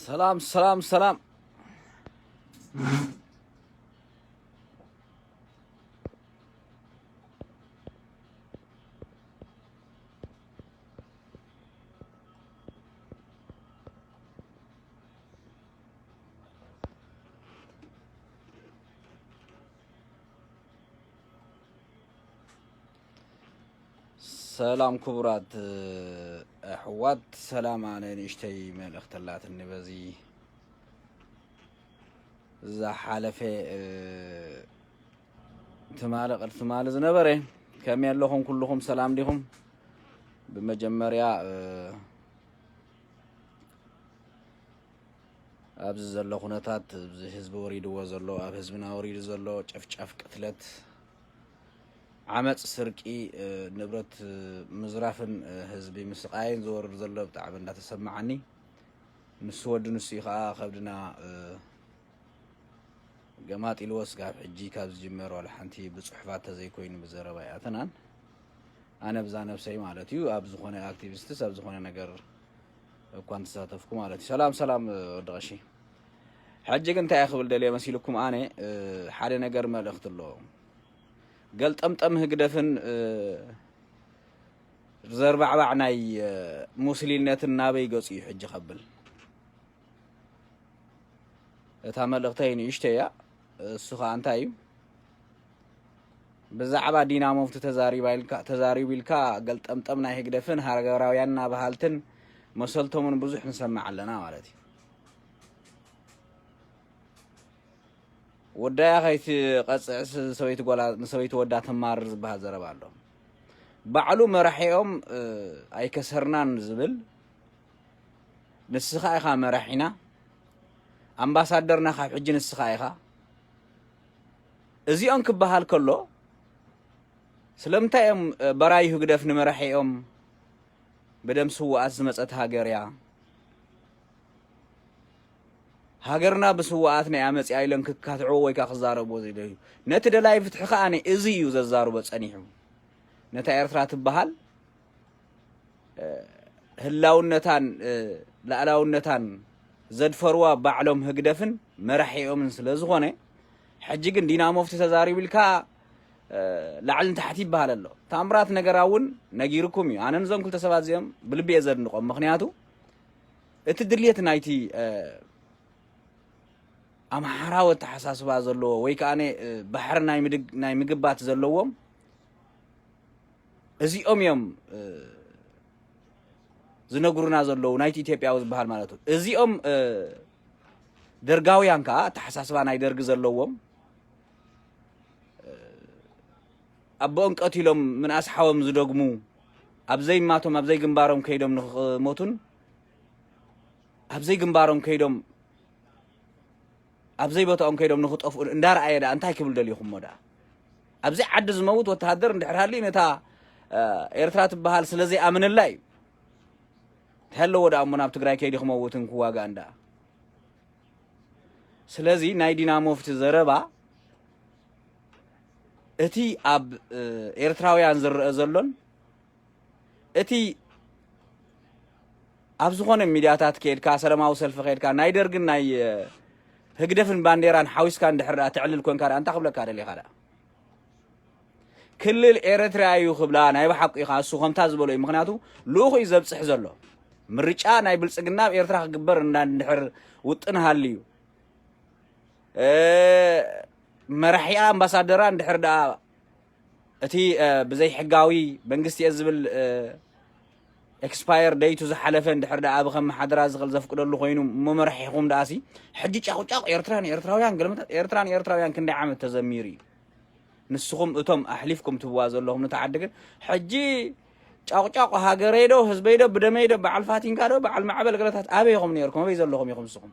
ሰላም ሰላም ሰላም። ሰላም ክቡራት ኣሕዋት፣ ሰላም። ኣነ ንእሽተይ መልእኽቲ ኣላትኒ በዚ ዝሓለፈ፣ እ፣ ትማሊ ቅድ ትማሊ ዝነበረ። ከመይ ኣለኹም? ኩልኹም ሰላም ዲኹም? ብመጀመርያ፣ እ፣ ኣብዚ ዘሎ ኩነታት፣ ኣብዚ ህዝቢ ወሪድዎ ዘሎ፣ ኣብ ህዝብና ወሪዱ ዘሎ ጨፍጫፍ፣ ቅትለት፣ ዓመፅ፣ ስርቂ፣ እ፣ ንብረት፣ እ፣ ምዝራፍን፣ እ፣ ህዝቢ ምስቃይን ዝወርድ ዘሎ ብጣዕሚ እንዳተሰማዓኒ፣ ንሱ ወዲ ንሱ እዩ ከዓ ከብድና፣ እ፣ ገማጢልዎ ስጋብ ሕጂ ካብ ዝጅመር ዋላ ሓንቲ ብፅሑፋት ተዘይኮይኑ ብዘረባ ኣይኣተናን። ኣነ ብዛ ነብሰይ ማለት እዩ ኣብ ዝኾነ ኣክቲቪስትስ ኣብ ዝኾነ ነገር እኳ እንተሳተፍኩ ማለት እዩ። ሰላም ሰላም፣ እ፣ ወዲ ቀሺ። ሕጂ ግን እንታይ እየ ክብል ደልየ መሲልኩም? ኣነ፣ እ፣ ሓደ ነገር መልእኽቲ ኣለዎ። ገልጠምጠም ህግደፍን፣ እ፣ ዘርባዕባዕ ናይ፣ እ፣ ሙስሊነትን ናበይ ገጹ እዩ ሕጂ ከብል? እታ መልእኽተይ ንእሽተይ እያ። እሱ ኸኣ እንታይ እዩ? ብዛዕባ ዲና ሙፍቲ ተዛሪባ ኢልካ፣ ተዛሪቡ ኢልካ ገልጠምጠም ናይ ህግደፍን ሃገራውያን ናበሃልትን መሰልቶምን ብዙሕ ንሰምዕ ኣለና ማለት እዩ። ወዳያ ከይትቐጽዕስ ሰበይቲ ጓላ፣ ንሰበይቲ ወዳ ተማርር ዝበሃል ዘረባ ኣሎ። ባዕሉ መራሒኦም፣ እ፣ ኣይከሰርናን ዝብል፣ ንስኻ ኢኻ መራሒና፣ ኣምባሳደርና ካብ ሕጂ ንስኻ ኢኻ። እዚኦም ክበሃል ከሎ፣ ስለምንታይ እዮም፣ እ፣ በራዩ ህግደፍ ንመራሒኦም ብደም ስውኣት ዝመጸት ሃገር እያ፣ ሃገርና ብስውኣትና እያ መጺኣ ኢሎም ክካትዕዎ ወይ ከኣ ክዛረብዎ ዘይደልዩ? ነቲ ደላይ ፍትሒ ከኣ እዚ እዩ ዘዛርቦ ጸኒሑ። ነታ ኤርትራ ትበሃል፣ እ፣ ህላውነታን፣ እ፣ ላእላውነታን ዘድፈርዋ ባዕሎም ህግደፍን መራሒኦምን ስለ ዝኾነ፣ ሕጂ ግን ዲና ሙፍቲ ተዛሪቡ ኢልካ፣ እ፣ ላዕልን ታሕቲ ይበሃል ኣሎ። ታምራት ነገራ እውን ነጊርኩም እዩ። ኣነ ነዞም ክልተ ሰባት እዚኦም ብልቢ እየ ዘድንቖም። ምኽንያቱ እቲ ድልየት ናይቲ፣ እ፣ ኣምሓራዊ ኣተሓሳስባ ዘለዎ ወይ ከኣ፣ እ፣ ባሕሪ ናይ ምድግ-፣ ናይ ምግባት ዘለዎም እዚኦም እዮም፣ እ፣ ዝነግሩና ዘለዉ፣ ናይቲ ኢትዮጵያዊ ዝበሃል ማለት እዩ። እዚኦም፣ እ፣ ደርጋውያን ከኣ ኣተሓሳስባ ናይ ደርጊ ዘለዎም፣ እ፣ ኣቦኦም ቀቲሎም ምንኣስ ሓዎም ዝደግሙ፣ ኣብ ዘይማቶም ኣብ ዘይግንባሮም ከይዶም ንኽሞቱን ኣብ ዘይግንባሮም ከይዶም ኣብ ዘይቦታኦም ከይዶም ንኽጠፍኡ እንዳረኣየ ደኣ እንታይ ክብል ደሊኹሞ ደኣ? ኣብዚ ዓዲ ዝመውት ወተሃደር እንድሕር ሃልዩ ነታ፣ እ፣ ኤርትራ ትበሃል ስለ ዘይኣምነላ እዩ። እንታይ ኣለዎ ደኣ እሞ ናብ ትግራይ ከይዲ ክመውትን ክዋጋእን ደኣ? ስለዚ ናይ ዲና ሙፍቲ ዘረባ እቲ ኣብ፣ እ፣ ኤርትራውያን ዝረአ ዘሎን እቲ ኣብ ዝኾነ ሚድያታት ከይድካ፣ ሰላማዊ ሰልፊ ከይድካ፣ ናይ ደርግን ናይ፣ እ፣ ህግደፍን ባንዴራን ሓዊስካ እንድሕር ደኣ ተዕልል ኮንካ ደኣ እንታይ ክብለካ ደሊኻ ደኣ? ክልል ኤርትራ እዩ ክብላ ናይ ብሓቂ ኢኻ፣ እሱ ከምታ ዝበሎ እዩ። ምኽንያቱ ልኡኹ እዩ ዘብጽሕ ዘሎ። ምርጫ ናይ ብልጽግና ኣብ ኤርትራ ክግበር እንዳ እንድሕር ውጥን ሃልዩ፣ እ፣ መራሒኣ ኣምባሳደራ እንድሕር ደኣ እቲ፣ እ፣ ብዘይሕጋዊ መንግስቲ እየ ዝብል፣ እ፣ ኤክስፓየር ደይቱ ዝሓለፈ እንድሕር ደኣ ብኸም ሓደራ ዝኽእል ዘፍቅደሉ ኮይኑ እሞ መራሒኹም ደኣሲ ሕጂ ጫቑጫቑ ኤርትራ ንኤርትራውያን ገለመታት ኤርትራ ንኤርትራውያን ክንደይ ዓመት ተዘሚሩ እዩ? ንስኹም እቶም ኣሕሊፍኩም ትህብዋ ዘለኹም ነታ ዓዲ ግን ሕጂ ጫቑጫቑ ሃገረይ ዶ ህዝበይ ዶ ብደመይ ዶ በዓል ፋቲንካ ዶ በዓል ማዕበል ገለታት ኣበይ ኢኹም ነይርኩም? ኣበይ ዘለኹም ኢኹም ንስኹም?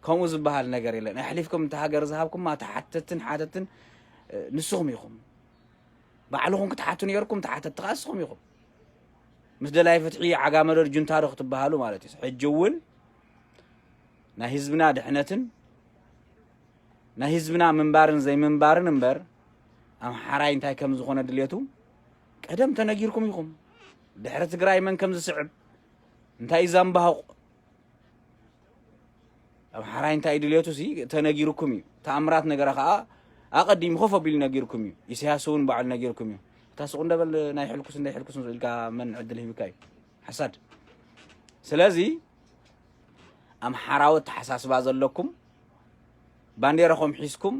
ከምኡ ዝበሃል ነገር የለን። ኣሕሊፍኩም እቲ ሃገር ዝሃብኩማ ተሓተትን ሓተትን፣ እ፣ ንስኹም ኢኹም። ባዕልኹም ክትሓቱ ነይርኩም፣ ተሓተቲ ከኣ ንስኹም ኢኹም። ምስ ደላይ ፍትሒ ዓጋመ ዶ ጁንታ ዶ ክትበሃሉ ማለት እዩ። ሕጂ እውን ናይ ህዝብና ድሕነትን ናይ ህዝብና ምንባርን ዘይምንባርን እምበር፣ ኣምሓራይ እንታይ ከም ዝኾነ ድሌቱ ቀደም ተነጊርኩም ኢኹም። ድሕሪ ትግራይ መን ከም ዝስዕብ፣ እንታይ እዩ ዛምባሁቕ፣ ኣምሓራይ እንታይ ድልየቱ ሲ ተነጊርኩም እዩ። ተኣምራት ነገራ ከዓ ኣቐዲሙ ኮፍ ኣቢሉ ነጊርኩም እዩ። ኢሳያስ እውን ባዕሉ ነጊርኩም እዩ። እታ ስቕ እንደበል ናይ ሕልኩስ እንዳይ ሕልኩስ ኢልካ መን ዕድል ሂብካ እዩ? ሓሳድ። ስለዚ ኣምሓራዊ ኣተሓሳስባ ዘለኩም ባንዴራኹም ሒዝኩም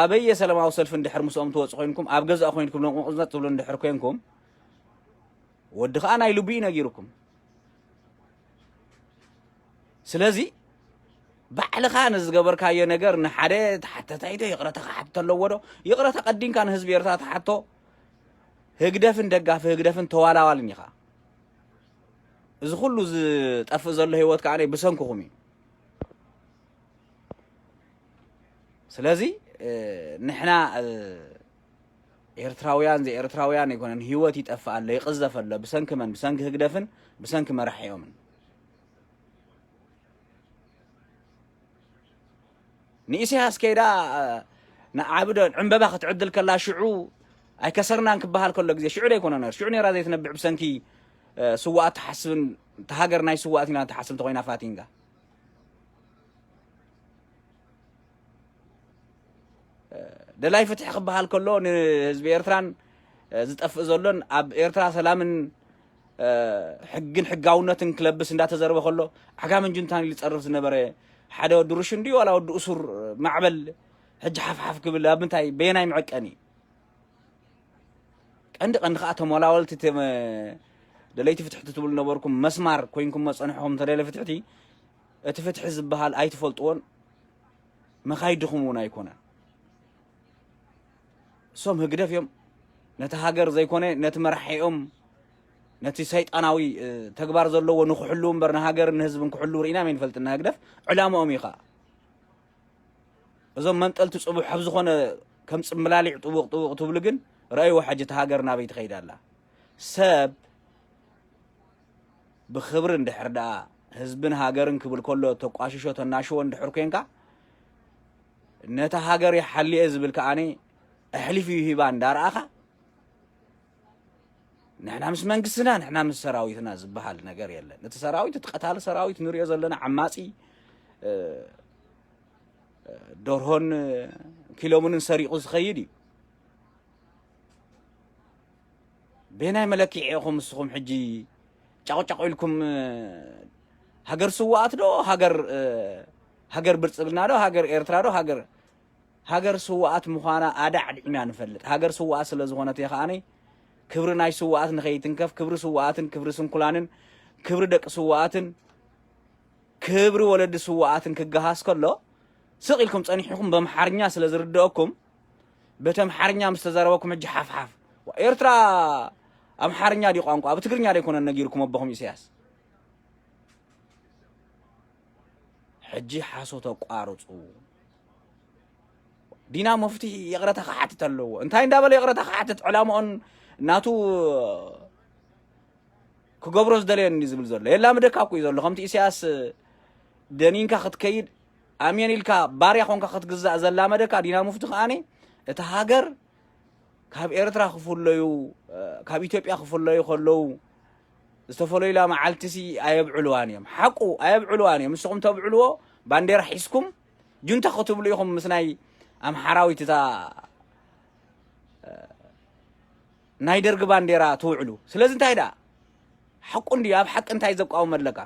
ኣበየ ሰላማዊ ሰልፊ እንድሕር ምስኦም ትወፁ ኮይንኩም ኣብ ገዛእ ኮይንኩም ሎምቕዝመጥ ትብሉ እንድሕር ኮይንኩም ወዲ ከዓ ናይ ልቡ እዩ ነጊርኩም። ስለዚ ባዕልኻ ንዝገበርካዮ ነገር ንሓደ ተሓተታይ ዶ ይቕረታ ክሓትት ኣለዎ ዶ? ይቕረታ ቀዲምካ ንህዝቢ ኤርትራ ተሓቶ። ህግደፍን ደጋፊ ህግደፍን ተዋላዋልን ኢኻ። እዚ ኩሉ ዝጠፍእ ዘሎ ህይወት ከዓ ብሰንክኹም እዩ። ስለዚ ንሕና ኤርትራውያን ዘኤርትራውያን ኣይኮነን። ህይወት ይጠፍእ ኣሎ፣ ይቕዘፍ ኣሎ። ብሰንኪ መን? ብሰንኪ ህግደፍን ብሰንኪ መራሒኦምን። ንኢሳያስ ከይዳ ንዓብዶ ዕምበባ ክትዕድል ከላ ሽዑ ኣይከሰርናን ክበሃል ከሎ ግዜ ሽዑ ዶ ኣይኮነ ነር ሽዑ ነራ ዘይትነብዕ ብሰንኪ ስዋኣት ትሓስብን ሃገር ናይ ስዋኣት ኢና ትሓስብ እንተኮይና ፋቲንጋ ደላይ ፍትሒ ክበሃል ከሎ ንህዝቢ ኤርትራን ዝጠፍእ ዘሎን ኣብ ኤርትራ ሰላምን ሕግን ሕጋውነትን ክለብስ እንዳተዘረበ ከሎ ዓጋምን ጁንታን ኢሉ ዝጸርፍ ዝነበረ ሓደ ወዲ ሩሽ እንድዩ ዋላ ወዲ እሱር ማዕበል ሕጂ ሓፍሓፍ ክብል ኣብ ምንታይ በየናይ መዐቀኒ ቀንዲ ቀንዲ ከዓ ተመላወልቲ ደለይቲ ፍትሕቲ ትብሉ ነበርኩም መስማር ኮይንኩም መፀንሕኹም ተደለ ፍትሕቲ እቲ ፍትሒ ዝበሃል ኣይትፈልጥዎን መኻይድኹም እውን ኣይኮነን እሶም ህግደፍ እዮም ነቲ ሃገር ዘይኮነ ነቲ መራሒኦም ነቲ ሰይጣናዊ ተግባር ዘለዎ ንክሕልው እምበር ንሃገርን ንህዝብን ክሕልው ርኢና ይንፈልጥ ንህግደፍ ዕላምኦም እዩ ከዓ እዞም መንጠልቲ ፅቡሕ ኣብ ዝኾነ ከም ፅምላሊዕ ጥውቕ ጥውቕ ትብሉ ግን ረእይዎ ሕጂ እቲ ሃገር ናበይ ትኸይድ ኣላ ሰብ ብኽብሪ እንድሕር ደኣ ህዝብን ሃገርን ክብል ከሎ ተቋሽሾ ተናሽዎ እንድሕር ኮንካ ነታ ሃገር ይሓልየ ዝብል ከዓኒ ኣሕሊፉ ይሂባ እንዳረኣኻ ንሕና ምስ መንግስትና ንሕና ምስ ሰራዊትና ዝበሃል ነገር የለን እቲ ሰራዊት እቲ ቀታሊ ሰራዊት ንሪኦ ዘለና ዓማፂ ደርሆን ኪሎምንን ሰሪቑ ዝኸይድ እዩ ቤናይ መለክዒ ኢኹም ንስኹም ሕጂ ጫቑጫቑ ኢልኩም ሃገር ስዋኣት ዶ ሃገር ሃገር ብልፅግና ዶ ሃገር ኤርትራ ዶ ሃገር ሃገር ስዋኣት ምዃና ኣዳዕዲዕና ንፈልጥ ሃገር ስዋኣት ስለ ዝኾነት እየ ከዓኒ ክብሪ ናይ ስዋኣት ንኸይትንከፍ ክብሪ ስዋኣትን ክብሪ ስንኩላንን ክብሪ ደቂ ስዋኣትን ክብሪ ወለዲ ስዋኣትን ክገሃስ ከሎ ስቕ ኢልኩም ጸኒሕኩም በምሓርኛ ስለ ዝርድአኩም በቲ ኣምሓርኛ ምስ ተዛረበኩም ሕጂ ሓፍሓፍ ኤርትራ ኣምሓርኛ ድዩ ቋንቋ ብትግርኛ ዶ ኣይኮነን ነጊርኩም ኣቦኹም ኢሳያስ ሕጂ ሓሶት ኣቋርፁ ዲና ሙፍቲ ይቕረታ ክሓትት ኣለዎ እንታይ እንዳበለ ይቕረታ ክሓትት ዕላምኦን ናቱ ክገብሮ ዝደለየኒ ዝብል ዘሎ የላምደካ እኮ እዩ ዘሎ ከምቲ ኢሳያስ ደኒንካ ክትከይድ ኣሜን ኢልካ ባርያ ኮንካ ክትግዛእ ዘላመደካ ዲና ሙፍቲ ከዓኒ እቲ ሃገር ካብ ኤርትራ ክፍለዩ ካብ ኢትዮጵያ ክፍለዩ ከለዉ ዝተፈለዩላ መዓልትሲ ኣየብዕልዋን እዮም ሓቁ ኣየብዕልዋን እዮም ንስኹም ተብዕልዎ ባንዴራ ሒዝኩም ጁንታ ክትብሉ ኢኹም ምስ ናይ ኣምሓራዊት እታ ናይ ደርጊ ባንዴራ ትውዕሉ ስለዚ እንታይ ደኣ ሓቁ እንድዩ ኣብ ሓቂ እንታይ ዘቃወም ኣለካ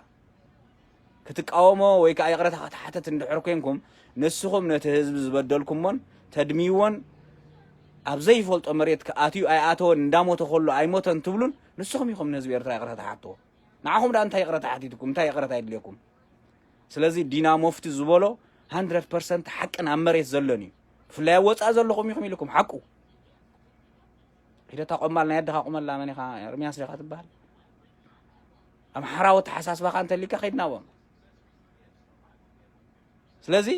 ክትቃወሞ ወይ ከዓ ይቕረታ ክትሓተት እንድሕር ኮንኩም ንስኹም ነቲ ህዝቢ ዝበደልኩሞን ተድምይዎን ኣብ ዘይፈልጦ መሬት ክኣትዩ ኣይኣተወን እንዳሞተ ከሎ ኣይሞተን ትብሉን ንስኹም ኢኹም ንህዝቢ ኤርትራ ይቕረታ ትሓትዎ ንዓኹም ደኣ እንታይ ይቕረታ ሓቲትኩም እንታይ ይቕረታ የድልየኩም ስለዚ ዲና ሞፍቲ ዝበሎ 100 ሓቅን ኣብ መሬት ዘሎን እዩ ብፍላይ ኣብ ወፃኢ ዘለኹም ኢኹም ኢልኩም ሓቁ ሒደታ ቆማል ናይ ኣደኻ ቁመላ መን ኢኻ ኤርሚያስ ዲኻ ትበሃል ኣምሓራዊ ኣተሓሳስባኻ እንተሊካ ከይድናዎም ስለዚ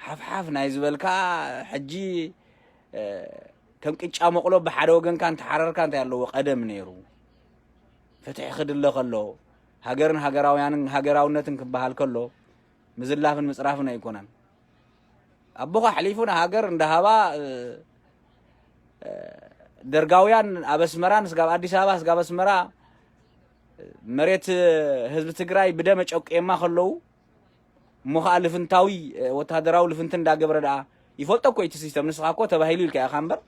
ሓፍሓፍ ናይ ዝበልካ ሕጂ ከም ቅጫ መቕሎ ብሓደ ወገንካ እንተሓረርካ እንታይ ኣለዎ ቀደም ነይሩ ፍትሒ ክድለ ከሎ ሃገርን ሃገራውያንን ሃገራውነትን ክበሃል ከሎ ምዝላፍን ምፅራፍን ኣይኮነን ኣቦኻ ኣሕሊፉ ንሃገር እንዳሃባ ደርጋውያን ኣብ ኣስመራ ንስጋብ ኣዲስ ኣበባ ስጋብ ኣስመራ መሬት ህዝቢ ትግራይ ብደመ ጨቂየማ ከለዉ እሞ ኸዓ ልፍንታዊ ወታደራዊ ልፍንቲ እንዳገበረ ደኣ ይፈልጦ እኮ እቲ ሲስተም። ንስኻ እኮ ተባሂሉ ኢልካ ኢኻ እምበር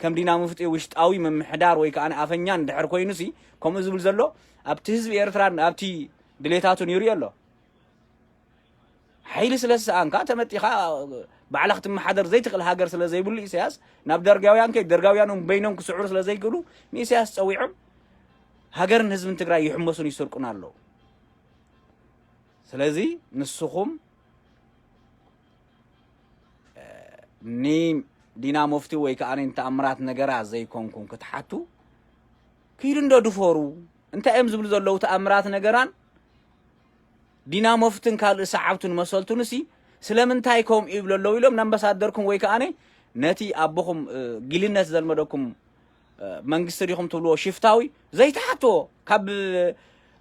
ከም ዲና ሙፍቲ ውሽጣዊ ምምሕዳር ወይ ከዓ ኣፈኛ እንድሕር ኮይኑሲ ከምኡ ዝብል ዘሎ ኣብቲ ህዝቢ ኤርትራን ኣብቲ ድሌታቱን ይሪኦ ኣሎ። ሓይሊ ስለ ዝሰኣንካ ተመጢኻ ባዕላ ክትመሓደር ዘይትኽእል ሃገር ስለ ዘይብሉ ኢሳያስ ናብ ደርጋውያን ከይ ደርጋውያን እውን በይኖም ክስዕሩ ስለ ዘይክእሉ ንኢሳያስ ጸዊዖም ሃገርን ህዝብን ትግራይ ይሕመሱን ይስርቁን ኣለዉ። ስለዚ ንስኹም ንዲና ሙፍቲ ወይ ከዓ ንተኣምራት ነገራ ዘይኮንኩም ክትሓቱ ኪዱ እንዶ ድፈሩ። እንታይ እዮም ዝብሉ ዘለዉ? ተኣምራት ነገራን ዲና ሙፍትን ካልእ ሰዓብቱን መሰልቱንሲ ስለምንታይ ከምኡ ይብሉ ኣለዉ ኢሎም ንኣምባሳደርኩም ወይ ከዓ ነቲ ኣቦኹም ጊልነት ዘልመደኩም መንግስቲ ዲኹም ትብልዎ ሽፍታዊ ዘይትሓትዎ ካብ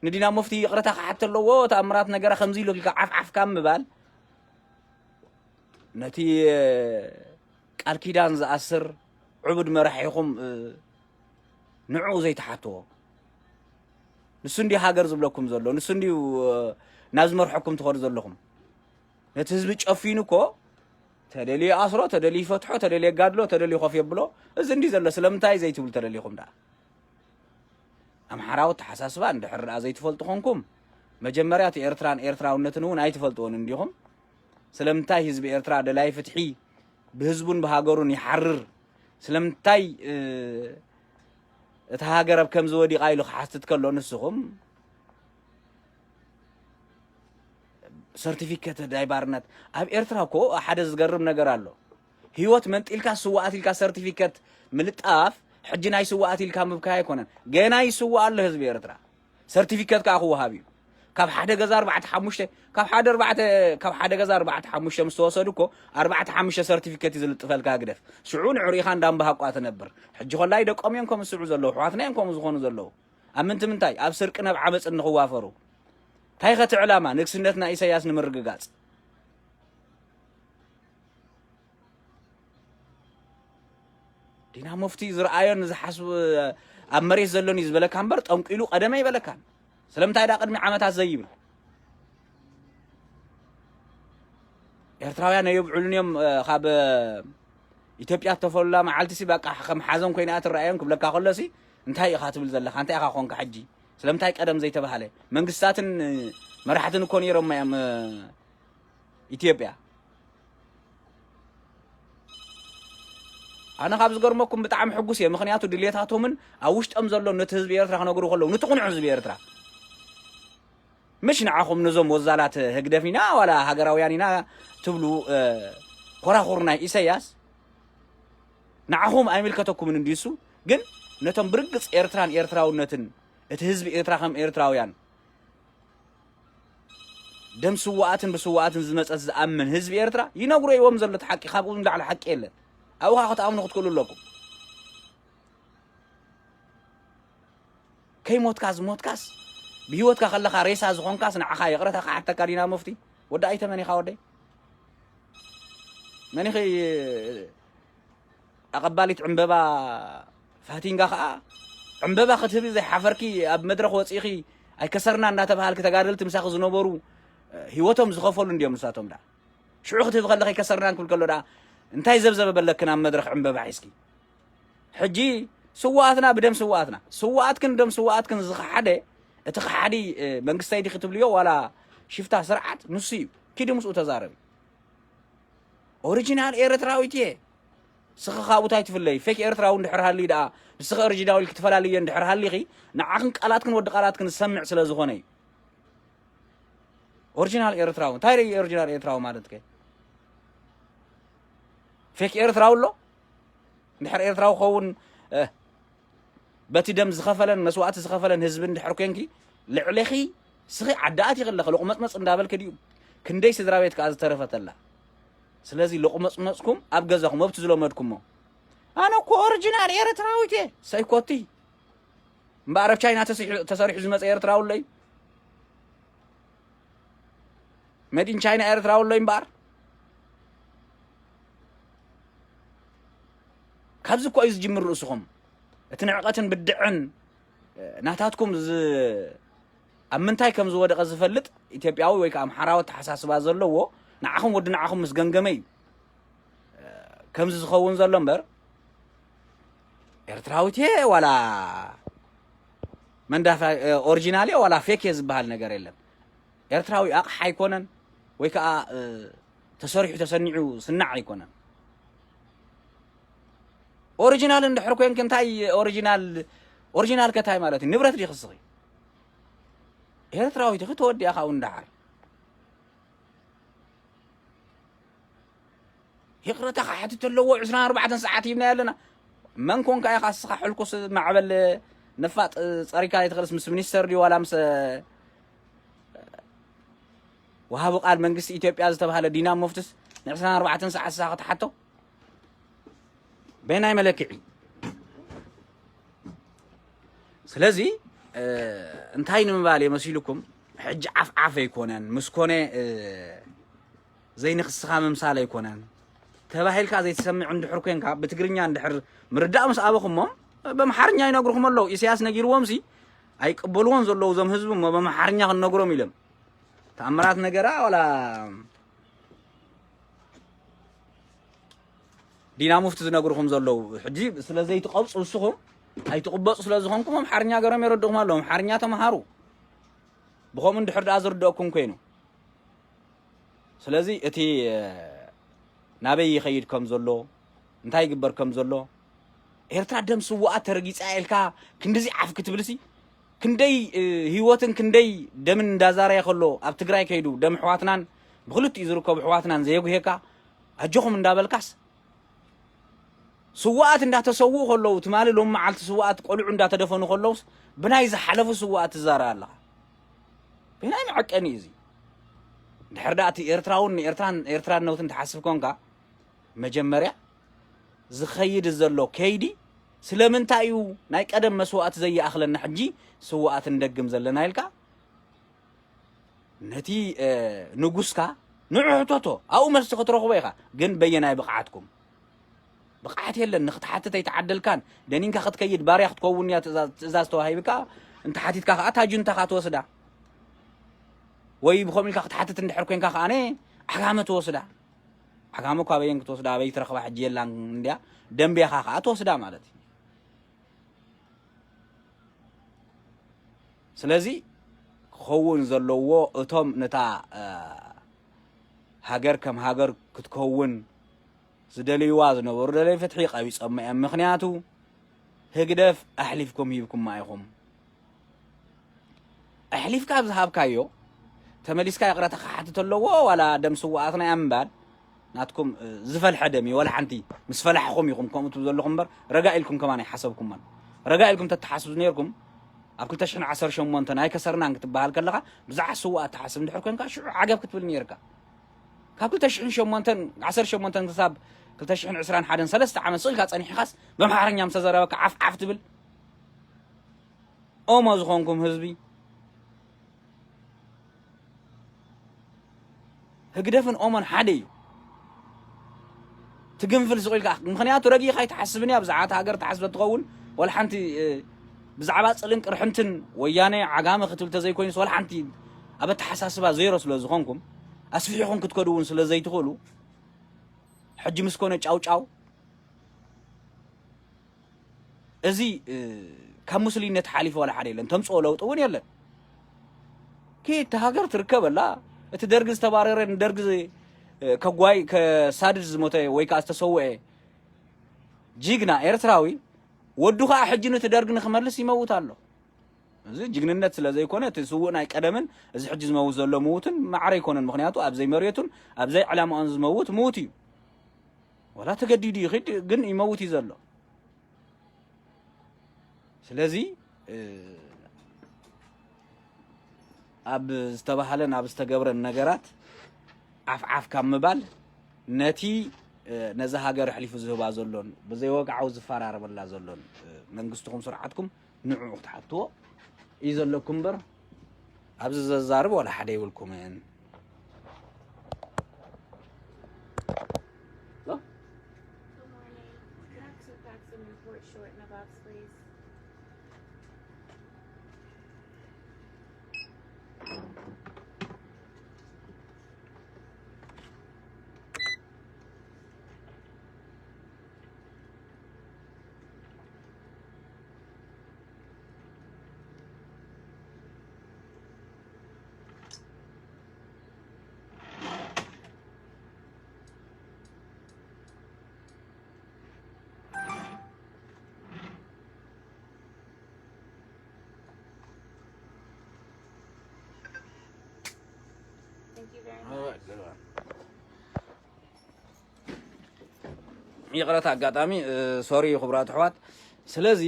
ንዲና ሙፍቲ ይቕረታ ክሓት ኣለዎ። ተኣምራት ነገራ ከምዚ ኢሉ ኢልካ ዓፍዓፍ ካብ ምባል ነቲ ቃል ኪዳን ዝኣስር ዕቡድ መራሒኹም ንዕኡ ዘይትሓትዎ። ንሱ እንዲዩ ሃገር ዝብለኩም ዘሎ፣ ንሱ እንዲዩ ናብ ዝመርሐኩም ትኸዱ ዘለኹም። ነቲ ህዝቢ ጨፊኑ እኮ ተደልዩ ይኣስሮ፣ ተደልዩ ይፈትሖ፣ ተደልዩ የጋድሎ፣ ተደልዩ ኮፍ የብሎ። እዚ እንዲዩ ዘሎ። ስለምንታይ ዘይትብሉ ተደሊኹም ደኣ? ኣምሓራዊ ኣተሓሳስባ እንድሕር ደኣ ዘይትፈልጡ ኾንኩም መጀመርያ እቲ ኤርትራን ኤርትራውነትን እውን ኣይትፈልጥዎን እንዲኹም። ስለምንታይ ህዝቢ ኤርትራ ደላይ ፍትሒ ብህዝቡን ብሃገሩን ይሓርር? ስለምንታይ እታ ሃገር ኣብ ከምዚ ወዲቓ ኢሉ ክሓትት ከሎ ንስኹም ሰርቲፊኬት ናይ ባርነት ኣብ ኤርትራ እኮ ሓደ ዝገርም ነገር ኣሎ። ህይወት መንጢልካ ስዋኣት ኢልካ ሰርቲፊኬት ምልጣፍ ሕጂ ናይ ስዋኣት ኢልካ ምብካይ ኣይኮነን። ገና ይስዋእ ኣሎ ህዝቢ ኤርትራ። ሰርቲፊኬት ከዓ ክወሃብ እዩ። ካብ ሓደ ገዛ ኣርባዕተ ሓሙሽተ ካብ ሓደ ኣርባዕተ ካብ ሓደ ገዛ ኣርባዕተ ሓሙሽተ ምስ ተወሰዱ እኮ ኣርባዕተ ሓሙሽተ ሰርቲፊኬት እዩ ዝልጥፈልካ ግደፍ። ሽዑ ንዕሪኻ እንዳንባሃቋ ትነብር። ሕጂ ኮላይ ደቆም እዮም ከምስዑ ዘለዉ፣ ኣሕዋትና እዮም ከምኡ ዝኾኑ ዘለዉ። ኣብ ምንቲ ምንታይ ኣብ ስርቅን ኣብ ዓመፅን ንኽዋፈሩ? እንታይ ኸቲ ዕላማ ንግስነትና ኢሳያስ ንምርግጋፅ? ዲና ሙፍቲ ዝረኣዮን ዝሓስቡ ኣብ መሬት ዘሎን እዩ ዝበለካ እምበር ጠንቂሉ ቀደመ ይበለካን። ስለምንታይ ዳ ቅድሚ ዓመታት ዘይብል? ኤርትራውያን ኣየብዕሉን እዮም። ካብ ኢትዮጵያ እተፈሉላ መዓልቲ ሲ በቃ ከም ሓዘን ኮይና ትረኣዮም ክብለካ ከሎ ሲ እንታይ ኢኻ ትብል ዘለኻ? እንታይ ኢኻ ኮንካ ሕጂ? ስለምንታይ ቀደም ዘይተባህለ? መንግስታትን መራሕትን እኮ ነይሮም እዮም ኢትዮጵያ። ኣነ ካብ ዝገርመኩም ብጣዕሚ ሕጉስ እየ። ምኽንያቱ ድሌታቶምን ኣብ ውሽጦም ዘሎ ነቲ ህዝቢ ኤርትራ ክነግሩ ከለዉ ንትቕኑዕ ህዝቢ ኤርትራ ምሽ ንዓኹም ነዞም ወዛላት ህግደፍ ኢና ዋላ ሃገራውያን ኢና ትብሉ ኮራኹር ናይ ኢሳያስ ንዓኹም ኣይምልከተኩምን እንድዩ እሱ ግን ነቶም ብርግጽ ኤርትራን ኤርትራውነትን እቲ ህዝቢ ኤርትራ ከም ኤርትራውያን ደም ስዋኣትን ብስዋኣትን ዝመጸት ዝኣምን ህዝቢ ኤርትራ ይነግሮ ይዎም ዘሎ እቲ ሓቂ ካብኡ ንላዕሊ ሓቂ የለን ኣብኡ ከዓ ክትኣምኑ ክትክእሉ ኣለኩም ከይሞትካ ዝሞትካስ ብህይወትካ ከለኻ ሬሳ ዝኾንካስ ንዓኻ ይቕረታ ክሓተካ ዲና መፍቲ ወዲ ኣይተ መን ኢኻ ወደይ መን ኢኺ ኣቐባሊት ዕምበባ ፋቲንጋ ከዓ ዕምበባ ክትህቢ ዘይሓፈርኪ ኣብ መድረኽ ወፂእኺ ኣይከሰርና እንዳተባሃልኪ ተጋደልቲ ምሳኺ ዝነበሩ ህይወቶም ዝኸፈሉ እንዲዮም ንሳቶም ዳ ሽዑ ክትህቢ ከለኺ ከሰርናን ክብል ከሎ ደኣ እንታይ ዘብዘበ በለክን ኣብ መድረኽ ዕምበባ ሒዝኪ ሕጂ ስዋኣትና ብደም ስዋኣትና ስዋኣትክን ደም ስዋኣትክን ዝኸሓደ እቲ ከሓዲ መንግስተይ ዲኺ ትብልዮ ዋላ ሽፍታ ስርዓት ንሱ እዩ ኪዲ ምስኡ ተዛረቢ ኦሪጂናል ኤርትራዊት እየ ስኺ ካብኡ ታይ ትፍለይ ፌክ ኤርትራዊ እንድሕር ሃልዩ ደኣ ንስኺ ኦሪጂናል ክትፈላልዮ እንድሕር ሃሊኺ ንዓኽን ቃላትክን ወዲ ቃላትክን ዝሰምዕ ስለ ዝኾነ እዩ ኦሪጂናል ኤርትራዊ እንታይ ርኢ ኦሪጂናል ኤርትራዊ ማለት ከ ፌክ ኤርትራዊ ኣሎ እንድሕር ኤርትራዊ ክኸውን በቲ ደም ዝኸፈለን መስዋእቲ ዝኸፈለን ህዝቢ እንድሕር ኮንኪ ልዕሌኺ ስኺ ዓዲ ኣቲኺ ኣለኺ ሎቕመፅመፅ እንዳበልኪ ድዩ ክንደይ ስድራ ቤት ከዓ ዝተረፈተላ ስለዚ ሎቕመፅመፅኩም ኣብ ገዛኹም ኣብቲ ዝለመድኩሞ ኣነ እኮ ኦሪጂናል ኤርትራዊት እየ ሰይኮቲ እምበኣር ኣብ ቻይና ተሰሪሑ ዝመፀ ኤርትራዊ ኣሎ እዩ ሜድ ኢን ቻይና ኤርትራዊ ኣሎ እምበኣር ካብዚ እኮ እዩ ዝጅምር ርእስኹም እቲ ንዕቐትን ብድዕን ናታትኩም ኣብ ምንታይ ከም ዝወደቐ ዝፈልጥ ኢትዮጵያዊ ወይ ከዓ ኣምሓራዊ ኣተሓሳስባ ዘለዎ ንዓኹም ወዲ ንዓኹም ምስ ገምገመ እዩ ከምዚ ዝኸውን ዘሎ እምበር፣ ኤርትራዊት እየ ዋላ መንዳፋ ኦሪጂናል እየ ዋላ ፌክ እየ ዝበሃል ነገር የለን። ኤርትራዊ ኣቕሓ ኣይኮነን ወይ ከዓ ተሰሪሑ ተሰኒዑ ስናዕ ኣይኮነን። ኦሪጂናል እንድሕር ኮንክ እንታይ ኦሪጂናል ኦሪጂናል ከታይ ማለት እዩ? ንብረት ዲኺ እስኺ? ኤርትራዊት ኢኺ ተወዲኣ ካብኡ እንዳሓር ይቕረታ ክሓትት ኣለዎ። ዕስራን ኣርባዕተን ሰዓት ሂብና ኣለና። መን ኮንካ ኢኻ እስኻ ሕልኩስ ማዕበል ነፋጥ ጸሪካ ኣይትኽእልስ ምስ ሚኒስተር ድዩ ዋላ ምስ ወሃቢ ቃል መንግስቲ ኢትዮጵያ ዝተባህለ ዲና ሙፍትስ ን ዕስራን ኣርባዕተን ሰዓት እሳ ክትሓቶ በናይ መለክዒ? ስለዚ እንታይ ንምባል እየ መሲልኩም? ሕጂ ዓፍ ዓፍ ኣይኮነን ምስ ኮነ ዘይንኽስኻ ምምሳል ኣይኮነን ተባሂልካ ዘይትሰምዕ እንድሕር ኮንካ ብትግርኛ እንድሕር ምርዳእ ምስ ኣበኹሞም በምሓርኛ ይነግርኹም ኣለዉ። ኢሳያስ ነጊርዎም ሲ ኣይቅበልዎን ዘለዉ እዞም ህዝቢ እሞ በምሓርኛ ክንነግሮም ኢሎም ተኣምራት ነገራ ዋላ ዲና ሙፍቲ ዝነግርኹም ዘለዉ ሕጂ ስለ ዘይትቐብፁ ንስኹም ኣይትቕበፁ ስለ ዝኾንኩም ኣምሓርኛ ገሮም የረድኹም ኣለዉ። ኣምሓርኛ ተምሃሩ ብኸምኡ እንድሕር ደኣ ዝርደአኩም ኮይኑ ስለዚ እቲ ናበይ ይኸይድ ከም ዘሎ እንታይ ይግበር ከም ዘሎ ኤርትራ ደም ስዋኣት ተረጊፃ ኢልካ ክንድዚ ዓፍ ክትብልሲ ክንደይ ህይወትን ክንደይ ደምን እንዳዛረየ ከሎ ኣብ ትግራይ ከይዱ ደም ኣሕዋትናን ብክልቲኡ ዝርከቡ ኣሕዋትናን ዘየጉሄካ ኣጆኹም እንዳበልካስ ስዋኣት እንዳተሰውኡ ከለዉ ትማሊ ሎም መዓልቲ ስዋኣት ቆልዑ እንዳተደፈኑ ከለዉስ ብናይ ዝሓለፉ ስዋኣት ትዛረብ ኣለኻ በናይ መዐቀኒ እዩ እዚ ድሕር ዳእቲ ኤርትራውን ንኤርትራን ኤርትራነውትን ትሓስብ ኮንካ መጀመርያ ዝኸይድ ዘሎ ከይዲ ስለምንታይ እዩ ናይ ቀደም መስዋእቲ ዘይኣኽለና ሕጂ ስዋኣት እንደግም ዘለና ኢልካ ነቲ ንጉስካ ንዑ ሕቶቶ ኣብኡ መልሲ ክትረኽቦ ኢኻ ግን በየናይ ብቕዓትኩም ብቕዓት የለን ንክትሓትት ኣይተዓደልካን ደኒንካ ክትከይድ ባርያ ክትከውን እያ ትእዛዝ ተዋሂብካ እንተሓቲትካ ከዓ ታጁንታኻ ትወስዳ ወይ ብኸምኡ ኢልካ ክትሓትት እንድሕር ኮንካ ከዓነ ዓጋመ ትወስዳ ዓጋመ እኳ ኣበየን ክትወስዳ ኣበይ ትረኽባ ሕጂ የላን እንድያ ደንብያኻ ከዓ ትወስዳ ማለት እዩ ስለዚ ክኸውን ዘለዎ እቶም ነታ ሃገር ከም ሃገር ክትከውን ዝደልይዋ ዝነበሩ ደለይ ፍትሒ ቀቢጾማ እዮም ምኽንያቱ ህግደፍ ኣሕሊፍኩም ሂብኩማ ኢኹም ኣሕሊፍካ ኣብ ዝሃብካዮ ተመሊስካ ይቕረታ ክሓትት ኣለዎ ዋላ ደም ስዋኣትና እያ ምባል ናትኩም ዝፈልሐ ደም እዩ ዋላ ሓንቲ ምስ ፈላሕኹም ኢኹም ከምኡ ትብሉ ዘለኹም እምበር ረጋ ኢልኩም ከማን ኣይሓሰብኩማን ረጋ ኢልኩም ተተሓስቡ ነርኩም ኣብ ክልተ ሽሕን ዓሰርተ ሸሞንተን ኣይከሰርናን ክትበሃል ከለኻ ብዛዕባ ስዋኣት ትሓስብ እንድሕር ኮንካ ሽዑ ዓገብ ክትብል ነርካ ካብ ክልተ ሽሕን ሸሞንተን ዓሰርተ ሸሞንተን ክሳብ ክልተ ሽሕን ዕስራን ሓደን ሰለስተ ዓመት ስቕ ኢልካ ጸኒሕኻስ በምሓርኛ ምስ ተዘረበካ ዓፍ ዓፍ ትብል ኦሞ ዝኾንኩም ህዝቢ ህግደፍን ኦሞን ሓደ እዩ ትግንፍል ስቕ ኢልካ ምክንያቱ ረጊኻ ኣይትሓስብን እያ ብዛዕባ ሃገር ትሓስበ ትኸውን ወላ ሓንቲ ብዛዕባ ፅልን ቅርሕንትን ወያነ ዓጋመ ክትብል ተዘይኮይኑስ ወላ ሓንቲ ኣብ ኣተሓሳስባ ዜሮ ስለ ዝኾንኩም ኣስፊሕኹም ክትከዱ እውን ስለ ዘይትኽእሉ ሕጂ ምስ ኮነ ጫው ጫው እዚ ካብ ሙስሊነት ሓሊፈ ዋላ ሓደ የለን ተምፅኦ ለውጢ እውን የለን ኪድ ሃገር ትርከበላ እቲ ደርጊ ዝተባረረ ንደርጊ ከጓይ ከሳድድ ዝሞተ ወይ ከዓ ዝተሰውአ ጅግና ኤርትራዊ ወዱ ከዓ ሕጂ ነቲ ደርጊ ንክመልስ ይመውት ኣሎ እዚ ጅግንነት ስለ ዘይኮነ እቲ ስውእ ናይ ቀደምን እዚ ሕጂ ዝመውት ዘሎ ምውትን ማዕረ ኣይኮነን ምክንያቱ ኣብ ዘይመሬቱን ኣብ ዘይዕላማኡን ዝመውት ምውት እዩ ወላ ተገዲዱ ይኽድ ግን ይመውት እዩ ዘሎ ስለዚ ኣብ ዝተባህለን ኣብ ዝተገብረን ነገራት ዓፍዓፍ ካብ ምባል ነቲ ነዛ ሃገር ኣሕሊፉ ዝህባ ዘሎን ብዘይወግዓዊ ዝፈራረመላ ዘሎን መንግስትኹም ስርዓትኩም ንዕኡ ክትሓትዎ እዩ ዘለኩም እምበር ኣብዚ ዘዛርብ ዋላ ሓደ ይብልኩምን ይቕረታ ኣጋጣሚ ሶሪ ክቡራት ኣሕዋት። ስለዚ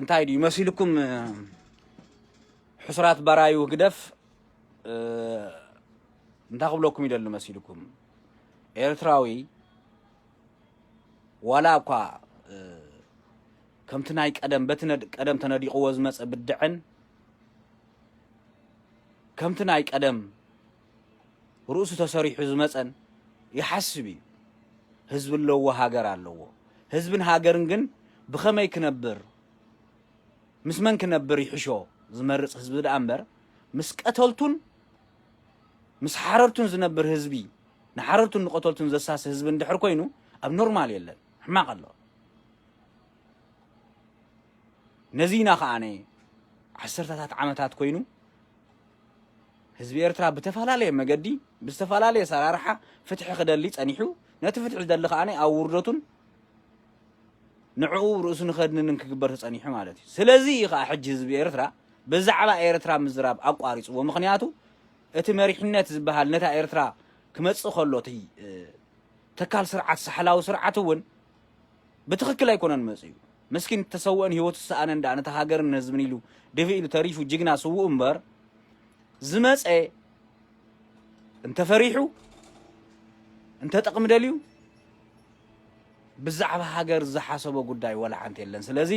እንታይ ድዩ መሲልኩም? ሕሱራት ባራዩ ህግደፍ እንታይ ክብለኩም ይደሊ መሲልኩም? ኤርትራዊ ዋላ እኳ ከምቲ ናይ ቀደም በቲ ቀደም ተነዲቕዎ ዝመፀ ብድዐን ከምቲ ናይ ቀደም ርእሱ ተሰሪሑ ዝመፀን ይሓስብ እዩ። ህዝቢ ኣለዎ፣ ሃገር ኣለዎ። ህዝብን ሃገርን ግን ብኸመይ ክነብር ምስ መን ክነብር ይሕሾ ዝመርፅ ህዝቢ ደኣ እምበር ምስ ቀተልቱን ምስ ሓረርቱን ዝነብር ህዝቢ ንሓረርቱን ንቀተልቱን ዘሳሲ ህዝቢ እንድሕር ኮይኑ ኣብ ኖርማል የለን፣ ሕማቕ ኣሎ። ነዚ ኢና ከዓነ ዓሰርተታት ዓመታት ኮይኑ ህዝቢ ኤርትራ ብተፈላለየ መገዲ ብዝተፈላለየ ሰራርሓ ፍትሒ ክደሊ ጸኒሑ፣ ነቲ ፍትሒ ዝደሊ ከዓነ ኣብ ውርደቱን ንዕኡ ርእሱ ንኸድንን ክግበር ተጸኒሑ ማለት እዩ። ስለዚ እዩ ከዓ ሕጂ ህዝቢ ኤርትራ ብዛዕባ ኤርትራ ምዝራብ ኣቋሪፅዎ። ምክንያቱ እቲ መሪሕነት ዝበሃል ነታ ኤርትራ ክመፅእ ከሎ እቲ ተካል ስርዓት ሳሕላዊ ስርዓት እውን ብትኽክል ኣይኮነን መፅኡ። መስኪን ተሰወአን ህይወቱ ዝሰኣነ እንዳ ነታ ሃገርን ህዝብን ኢሉ ድፍእ ኢሉ ተሪፉ ጅግና ስውእ እምበር ዝመፀ እንተፈሪሑ እንተጠቕሚ ደልዩ ብዛዕባ ሃገር ዝሓሰቦ ጉዳይ ወላ ሓንቲ የለን። ስለዚ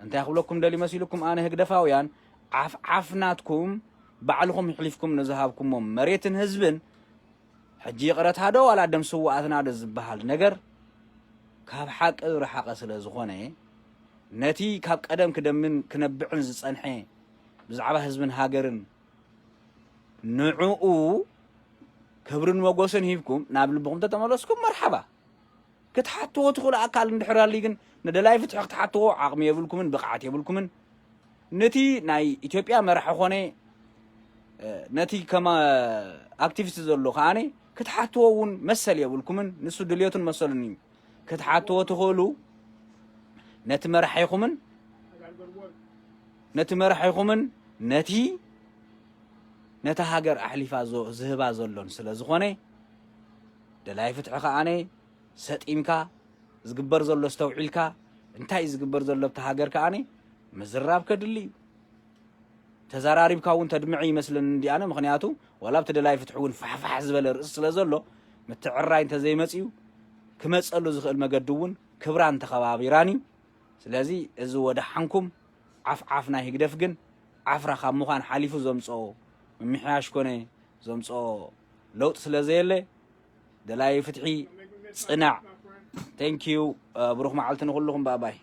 እንታይ ክብለኩም ደሊ መሲልኩም ኣነ ህግደፋውያን ዓፍ ዓፍ ናትኩም ባዕልኹም ይሕሊፍኩም ንዝሃብኩሞ መሬትን ህዝብን ሕጂ ይቕረታ ዶ ዋላ ደም ስውኣትና ዶ ዝበሃል ነገር ካብ ሓቂ ዝረሓቐ ስለ ዝኾነ ነቲ ካብ ቀደም ክደምን ክነብዕን ዝጸንሐ ብዛዕባ ህዝብን ሃገርን ንዕኡ ክብርን መጎስን ሂብኩም ናብ ልብኹም ተተመለስኩም መርሓባ። ክትሓትዎ ትኽእሉ ኣካል እንድሕር ኣልዩ ግን ንደላይ ፍትሒ ክትሓትዎ ዓቕሚ የብልኩምን ብቕዓት የብልኩምን። ነቲ ናይ ኢትዮጵያ መራሒ ኾነ ነቲ ከም ኣክቲቪስት ዘሎ ከዓነ ክትሓትዎ እውን መሰል የብልኩምን። ንሱ ድልየቱን መሰሉን እዩ። ክትሓትዎ ትኽእሉ ነቲ መራሒኹምን ነቲ መራሒኹምን ነቲ ነታ ሃገር ኣሕሊፋ ዝህባ ዘሎን ስለ ዝኾነ ደላይ ፍትሒ ከዓነ ሰጢምካ ዝግበር ዘሎ ኣስተውዒልካ እንታይ እዩ ዝግበር ዘሎ ኣብቲ ሃገር ከዓኒ ምዝራብ ከድሊ እዩ። ተዘራሪብካ እውን ተድምዐ ይመስለኒ እንዲኣነ ምክንያቱ ዋላ ኣብቲ ደላይ ፍትሒ እውን ፋሕፋሕ ዝበለ ርእሲ ስለ ዘሎ ምትዕራይ እንተዘይመፅዩ ክመፀሉ ዝኽእል መገዲ እውን ክብራን ተኸባቢራን እዩ። ስለዚ እዚ ወደ ሓንኩም ዓፍ ዓፍ ናይ ህግደፍ ግን ዓፍራ ካብ ምዃን ሓሊፉ ዘምፅኦ ምምሕያሽ ኮነ ዘምፅኦ ለውጢ ስለ ዘየለ ደላይ ፍትሒ ጽናዕ። Thank you። ብሩኽ መዓልቲ ንኹልኹም ባባይ።